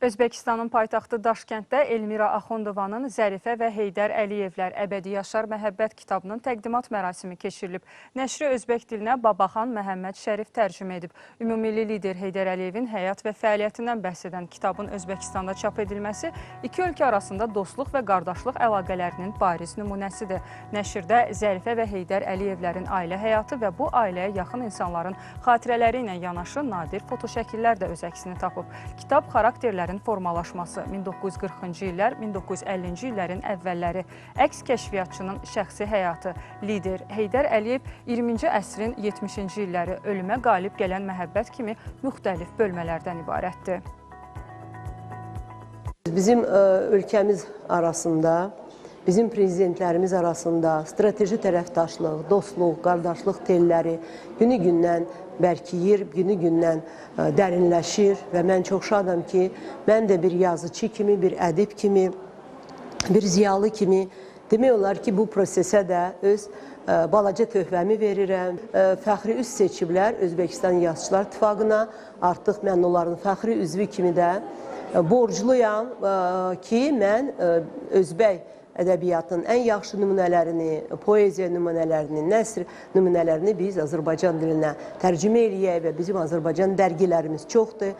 Özbəkistanın paytaxtı Daşkənddə Elmira Axundovanın Zərifə və Heydər Əliyevlər Əbədi Yaşar Məhəbbət kitabının təqdimat mərasimi keçirilib. Nəşri özbək dilinə Babaxan Məhəmməd Şərif tərcümə edib. Ümummilli lider Heydər Əliyevin həyat və fəaliyyətindən bəhs edən kitabın Özbəkistanda çap edilməsi iki ölkə arasında dostluq və qardaşlıq əlaqələrinin bariz nümunəsidir. Nəşrdə Zərifə və Heydər Əliyevlərin ailə həyatı və bu ailəyə yaxın insanların xatirələri ilə yanaşı nadir fotoşəkillər də öz əksini tapıb. Kitab xarakterlərin formalaşması 1940-cı illər, 1950-ci illərin əvvəlləri, əks kəşfiyyatçının şəxsi həyatı, lider Heydər Əliyev 20-ci əsrin 70-ci illəri, ölümə qalib gələn məhəbbət kimi müxtəlif bölmələrdən ibarətdir. Bizim ölkəmiz arasında, bizim prezidentlərimiz arasında strateji tərəfdaşlıq, dostluq, qardaşlıq telləri günü-gündən bərkiyir, günü-gündən dərinləşir və mən çox şadam ki, mən də bir yazıçı kimi, bir ədib kimi, bir ziyalı kimi demək olar ki, bu prosesə də öz balaca töhfəmi verirəm. Fəxri üz seçiblər Özbəkistan Yazıçılar İttifaqına. Artıq mən onların fəxri üzvü kimi də borcluyam ki, mən özbək ədəbiyyatının ən yaxşı nümunələrini, poeziya nümunələrini, nəsr nümunələrini biz Azərbaycan dilinə tərcümə eləyək və bizim Azərbaycan dərgilərimiz çoxdur.